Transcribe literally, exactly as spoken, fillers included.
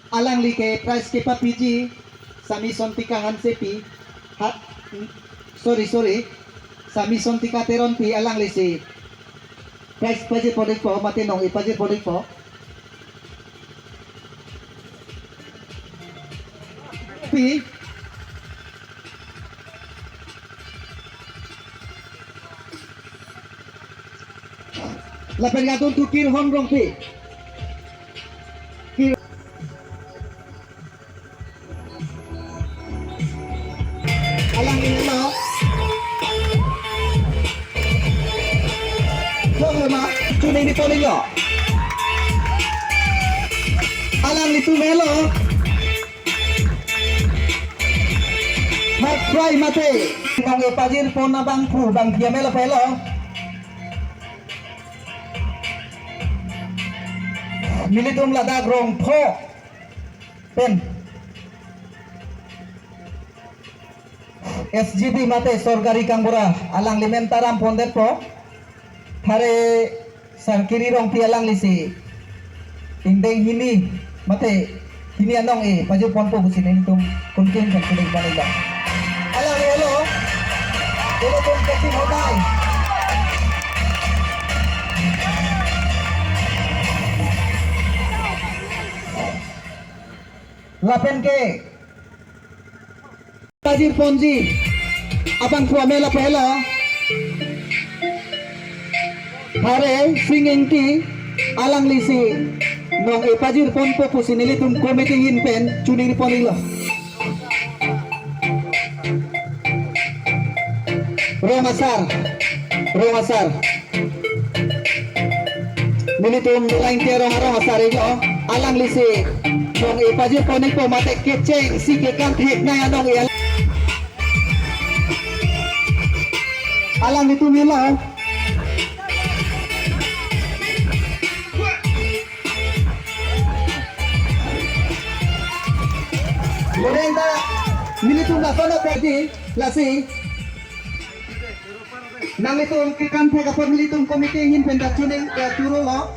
Alangli ke prize kepapiji, Sami Sontika Hansepi, ha, sorry, sorry, Sami Sontika Teronpi, alanglisi prize pajirpon-ikpo, mate nong-e pajirpon-ikpo. Pi. Lapen kadun tu Kirhon Rongpi. Kir- Alangli lo. Kong lema, chuning di poning lo. Alanglitum lo. Third prize mate nong-e pajirpon abangphu bang dia melo pelo. Nelitum ladak Rongpho pen S G B mate sorkari kangbura alangli men ta rampondetpo. Thare Sarkiri Rongpi alanglisi ingdeng hini mate hini anong-e pajirponpo pusi nelitum kunkin kan kuning panila. Alangli lo. Nelitum kachinghon-ai. Lapen ke pajirponji abangphu amelo pelo. Thare Sing Ingti alanglisi nong-e pajirponpo pusi nelitum committee ahin pen chuning di pon-iklo. Rong asar, rong asar. Nelitum Langte arong arong asar-iklo, alanglisi nong-e pajirpon-ikpo mate kechengsi kekangthek nai anong-e. Alanglitum lo. Lorenta, nelitum lason-o pedi, lasi. Nanglitum kekangthek apot nelitum committee ahin pen ta chuning, eh, turolo.